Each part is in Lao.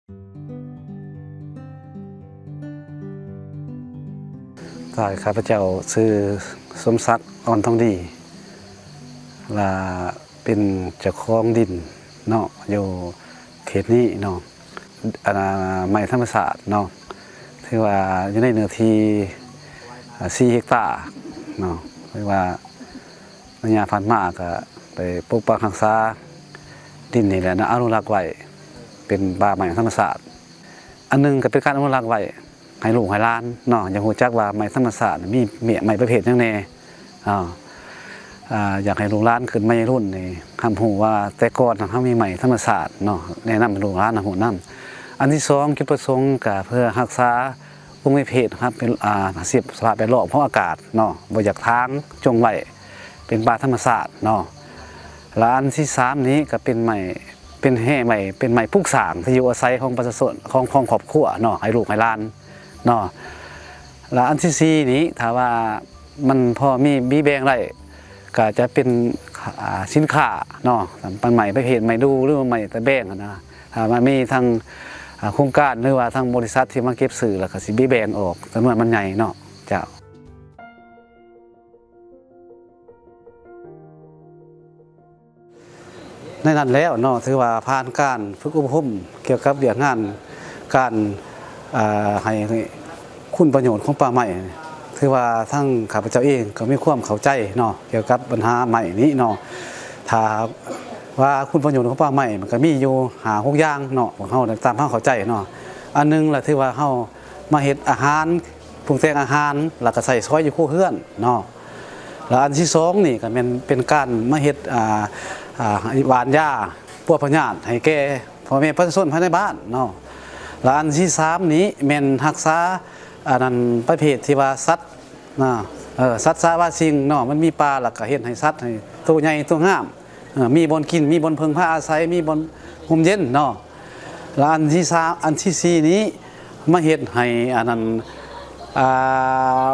ຂ້າພະເຈົ້າຊື່ ສົມສັກ ອ່ອນທອງດີ ລະເປັນເຈົ້າຂອງດິນເນາະ ຢູ່ເຂດນີ້ເນາະ ອັນນາ ໄມ້ທຳມະຊາດເນາະ ຖືວ່າຢູ່ໃນເນື້ອທີ່ ອາ ສີ່ເຮັກຕາເນາະ ຖືວ່າໄລຍະຜ່ານມາກະໄດ້ປົກປັກຮັກສາດິນນີ້ແຫຼະເນາະ ອະນຸລັກໄວ້ເປັນປ່າໄມ້ທຳມະຊາດ. ອັນໜຶ່ງກະເປັນການອະນຸລັກໄວ້ໃຫ້ລູກໃຫ້ຫຼານເນາະ ຢາກຮູ້ຈັກວ່າໄມ້ທຳມະຊາດມີເມຍ ໄມ້ປະເພດຫຍັງແດ່ ອາ ອາ ຢາກໃຫ້ລູກຫຼານຂຶ້ນມາໃຫຍ່ລຸ້ນນີ້ຮັບຮູ້ວ່າແຕ່ກ່ອນເຮົາມີໄມ້ທຳມະຊາດເນາະ ແນະນຳໃຫ້ລູກຫຼານຮັບຮູ້ນຳ. ອັນທີສອງ ຈຸດປະສົງກະເພື່ອຮັກສາວົງເວເພດ ຮັບເປັນ ອາ ສະພາບແວດລ້ອມຂອງອາກາດເນາະ ບໍ່ຢາກຖາງ ຈົ່ງໄວ້ເປັນປ່າທຳມະຊາດເນາະ. ລະອັນທີສາມນີ້ກະເປັນໄມ້ ເປັນແຮ່ໄມ້ ເປັນໄມ້ປຸກສ້າງທີ່ຢູ່ອາໄສຂອງປະຊາຊົນ ຂອງ ຂອງຄອບຄົວເນາະ ໃຫ້ລູກໃຫ້ຫຼານເນາະ. ລະອັນທີສີ່ນີ້ ຖ້າວ່າມັນພໍມີ ມີແບ່ງໄດ້ ກະຈະເປັນ ອາ ສິນຄ້າເນາະ ເປັນໄມ້ປະເພດໄມ້ດູ່ ຫຼືໄມ້ຕະແບງຫັ້ນນະ ຖ້າວ່າມີທາງ ອາ ໂຄງການ ຫຼືວ່າທາງບໍລິສັດທີ່ມາເກັບຊື້ ລະກະຊິມີແບ່ງອອກ ຈຳນວນມັນໃຫຍ່ເນາະ ເຈົ້າ. ໃນນັ້ນແລ້ວເນາະ ຖືວ່າຜ່ານການຝຶກອົບຮົມກ່ຽວກັບວຽກງານການ ເອີ ໃຫ້ຄຸນປະໂຫຍດຂອງປ່າໄມ້ ຖືວ່າທາງຂ້າພະເຈົ້າເອງກໍມີຄວາມເຂົ້າໃຈເນາະ ກ່ຽວກັບບັນຫາໄມ້ນີ້ເນາະ. ຖ້າວ່າຄຸນປະໂຫຍດຂອງປ່າໄມ້ ມັນກໍມີຢູ່ຫ້າຫົກຢ່າງເນາະ ພວກເຮົາຕາມເຮົາເຂົ້າໃຈເນາະ. ອັນໜຶ່ງລະ ຖືວ່າເຮົາມາເຮັດອາຫານ ປຸງແຕ່ງອາຫານ ແລ້ວກໍໃຊ້ສອຍຢູ່ຄົວເຮືອນເນາະ. ແລະອັນທີສອງນີ້ກໍແມ່ນເປັນການມາເຮັດ ອາ ອາ ຫວ່ານຢາປົວພະຍາດໃຫ້ແກ່ພໍ່ແມ່ປະຊາຊົນພາຍໃນບ້ານເນາະ. ແລະອັນທີສາມນີ້ແມ່ນຮັກສາ ອັນນັ້ນ ປະເພດທີ່ວ່າສັດນະ ເອີ ສັດສາວາສິ່ງເນາະ ມັນມີປ່າ ແລ້ວກໍເຮັດໃຫ້ສັດໃຫ້ໂຕໃຫຍ່ໂຕງາມ ເອີ ມີບ່ອນກິນ ມີບ່ອນເພິ່ງພາອາໄສ ມີບ່ອນຮົ່ມເຢັນເນາະ. ແລະອັນທີສາມ ອັນທີສີ່ນີ້ມາເຮັດໃຫ້ ອັນນັ້ນ ອາ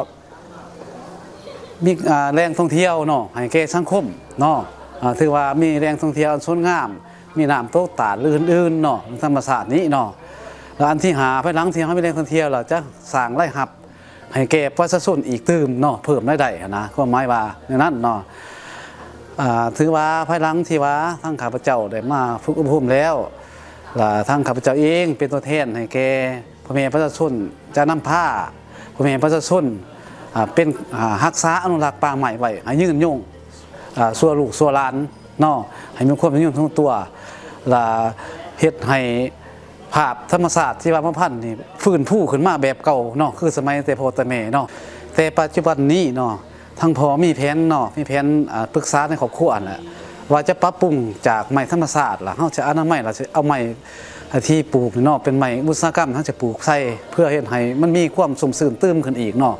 ມີ ອາ ແຫຼ່ງທ່ອງທ່ຽວເນາະ ໃຫ້ແກ່ສັງຄົມເນາະ ອາ ຖືວ່າມີແຫຼ່ງທ່ອງທ່ຽວອັນສວຍງາມ ມີນ້ຳຕົກຕາດ ຫຼື ອື່ນໆເນາະ ທຳມະຊາດນີ້ເນາະ. ແລະອັນທີຫ້າ ພາຍຫຼັງທີ່ເຮົາມີແຫຼ່ງທ່ອງທ່ຽວແລ້ວ ຈະສ້າງລາຍຮັບໃຫ້ແກ່ປະຊາຊົນອີກຕື່ມເນາະ ເພີ່ມລາຍໄດ້ຫັ້ນນະ ຄວາມໝາຍວ່າແນວນັ້ນເນາະ. ອາ ຖືວ່າພາຍຫຼັງທີ່ວ່າທາງຂ້າພະເຈົ້າໄດ້ມາຝຶກອົບຮົມແລ້ວ ລະທາງຂ້າພະເຈົ້າເອງເປັນຕົວແທນໃຫ້ແກ່ ພໍ່ແມ່ປະຊາຊົນ ຈະນຳພາພໍ່ແມ່ປະຊາຊົນ ອາ ເປັນ ອາ ຮັກສາອະນຸລັກປ່າໄມ້ໄວ້ໃຫ້ຍືນຍົງ ອາ ຊົ່ວລູກຊົ່ວຫຼານເນາະ ໃຫ້ມີຄວາມຍືນຍົງຄົງຕົວ ລະເຮັດໃຫ້ພາບທຳມະຊາດຊີວະພາວພັນນີ້ຟື້ນຟູຂຶ້ນມາແບບເກົ່າເນາະ ຄືສະໄໝແຕ່ພໍ່ແຕ່ແມ່ເນາະ. ແຕ່ປັດຈຸບັນນີ້ເນາະ ທາງພໍ່ມີແຜນເນາະ ມີແຜນ ອາ ປຶກສາໃນຄອບຄົວຫັ້ນແຫຼະ ວ່າຈະປັບປຸງຈາກໄມ້ທຳມະຊາດ ລະເຮົາຈະອະນາໄມ ລະຈະເອົາໄມ້ທີ່ປູກນີ້ເນາະ ເປັນໄມ້ອຸດສາຫະກຳ ເຮົາຈະປູກໃສ່ ເພື່ອເຮັດໃຫ້ມັນມີຄວາມຊຸ່ມຊື່ນຕື່ມຂຶ້ນອີກເນາະ.